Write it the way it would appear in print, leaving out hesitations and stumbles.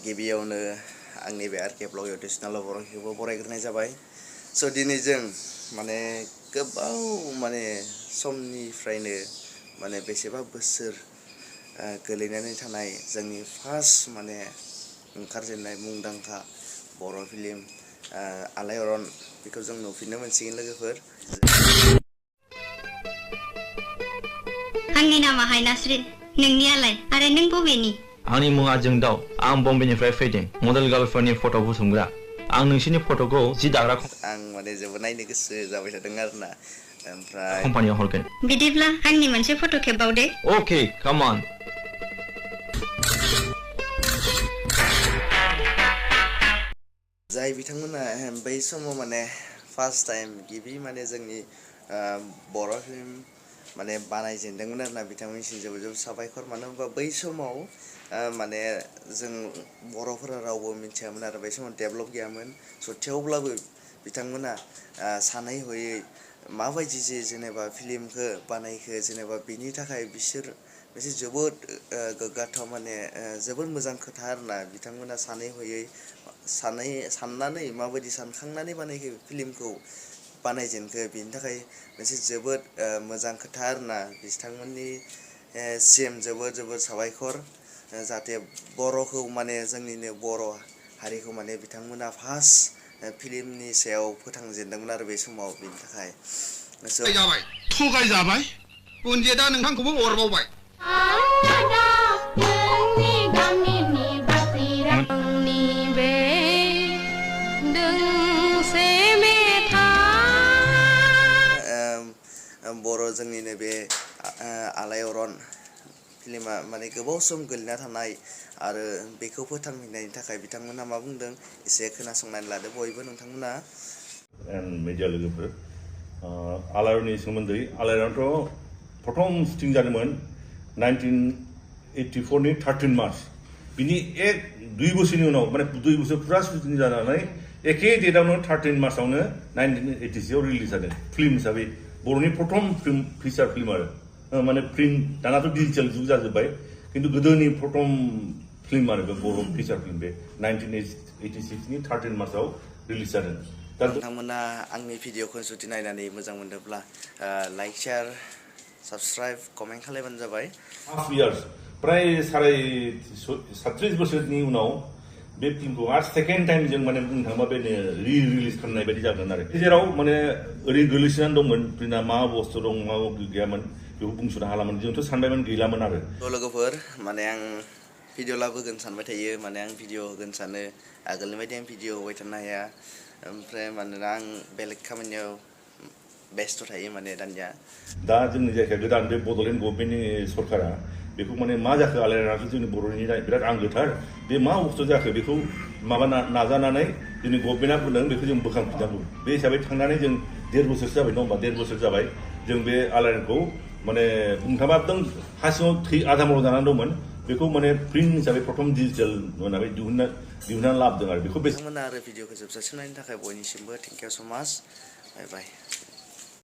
गिबियावनो आंनि बे आरके ब्लग इउटिउब बर'खौबो बरायग्रोनाय जाबाय। स' दिनै जों माने गोबाव माने समनिफ्रायनो माने बेसेबा बोसोर गोलैनानै थानाय जोंनि फार्स्ट माने ओंखारजेननाय मुंदांखा बर' फिल्म आलायारन बेखौ जों नुफिननो मोनसिगोन लोगोफोर। आंनि नामा हायनास्रि, नोंनियालाय आरो नों बबेनि? आंनि मुङा जोंदाव, आं बम्बेनिफ्राय फैदों, मडेल गार्लफोरनि फट' बुथुमग्रा। आं नोंसिनि फट'खौ जि दाग्रा आं माने जोबोद नायनो गोसो जाबाय थादों आरोना, ओमफ्राय कम्पानियाव हरगोन। बिदिब्ला आंनि मोनसे फट' खेबबावदे। अके, काम अन। जाय बिथांमोना बै समाव माने फार्स्ट टाइम गिबि माने जोंनि बर' फिल्म माने बानायजेनदोंमोन आरोना, बिथांमोननिसिम जोबोद जोबोद साबायखर। मानो होनबा बै समाव माने जों बर'फोरा रावबो मिथियामोन आरो बै समाव डेभेलप गैयामोन। स' थेवब्लाबो बिथांमोना सानै हयै माबायदि जेनेबा फिल्मखौ बानायखो, जेनेबा बिनि थाखाय बिसोर मोनसे जोबोद गोग्गाथाव माने जोबोद मोजां खोथा आरोना। बिथांमोना सानै हयै साननानै माबायदि सानखांनानै बानायखो फिल्मखौ बानायजेनखो, बिनि थाखाय मोनसे जोबोद मोजां खोथा आरोना। बिथांमोननि सिम जोबोद जोबोद साबायखर, जाहाथे बर'खौ माने जोंनिनो बर' हारिखौ माने बिथांमोना फार्स्ट फिल्मनि सायाव फोथांजेनदोंमोन आरो बे समाव। बिनि थाखाय थगायजाबाय, गुनजेतआ नोंथांखौबो अरबावबाय। बर' जोंनिनो बे आलायारन फिल्मा माने गोबाव सम गोलैना थानाय आरो बेखौ फोथांफिननायनि थाखाय बिथांमोना मा बुंदों एसे खोनासंनानै लादो बयबो नोंथांमोना। मिडिया लोगोफोर, आलायारननि सोमोन्दै, आलायारनथ' प्रथम शुटिं जादोंमोन 1984 नि 13 मार्च। बिनि 2 बोसोरनि उनाव माने 2 बोसोर फुरा शुटिं जानानै एखे डेटआवनो 13 मार्चआवनो 1986 आव रिलिज जादों फिल्म हिसाबै। बर'नि प्रथम फिल्म, फिचार फिल्म आरो माने प्रिन्ट, दानाथ' डिजिटेल जुग जाजोब्बाय, खिन्थु गोदोनि प्रथम फिल्म आरो बे बर' फिचार फिल्म, बे 1986 नि 13 मार्चआव रिलिज जादों। नोंथांमोना आंनि भिडिअखौ जुदि नायनानै मोजां मोनदोंब्ला लाइक, शेयार, साबस्क्राइब, कमेन्ट खालामबानो जाबाय। 5 years, प्राय 37 बोसोरनि उनाव बे फिल्मखौ आरो सेकेन्ड टाइम जों माने बुंनो थाङोबा बे रिलिज खालामनाय बायदि जागोन आरो। गेजेराव माने ओरै गोलैसोनानै दंमोन, फिल्मआ मा अबस्था दं मा गैयामोन बेखौ बुंस'नो हालामोन, जोंथ' सानबायमोन गैलामोन आरो। लोगोफोर, माने आं भिडिअ लाबोगोन सानबाय थायो, माने आं भिडिअ होगोन सानो, आगोलनि बायदि आं भिडिअ होबाय थानो हाया, ओमफ्राय मानोना आं बेलेग खामानियाव बेस्थ' थायो माने दानिया। दा जोंनि जायगाया गोदान बे बड'लेण्ड गभर्नमेन्टनि सरकारा बेखौ माने मा जाखो, आलायारनाथ' जोंनि बर'नि बिराद आंगोथार, बे मा अबस्था जाखो बेखौ नाजानानै जोंनि गभर्नमेन्टआ बुंदों बेखौ जों बोखांफिननांगौ। बे हिसाबै थांनानै जों 1.5 बोसोरसो जाबाय, नङा होमबा? 1.5 बोसोर जाबाय जों बे आलायारनखौ माने बुंनो थाङोबा एकदम हा सिङाव आधा महराव जानानै दंमोन, बेखौ माने प्रिन्ट हिसाबै प्रथम डिजिटेल होनानै दिहुननानै लाबोदों आरो बेखौ। बिथांमोना आरो भिडिअखौ जोबजासिम नायनो थाखाय बयनिसिमबो थेंक इउ स' माच, बाय बाय।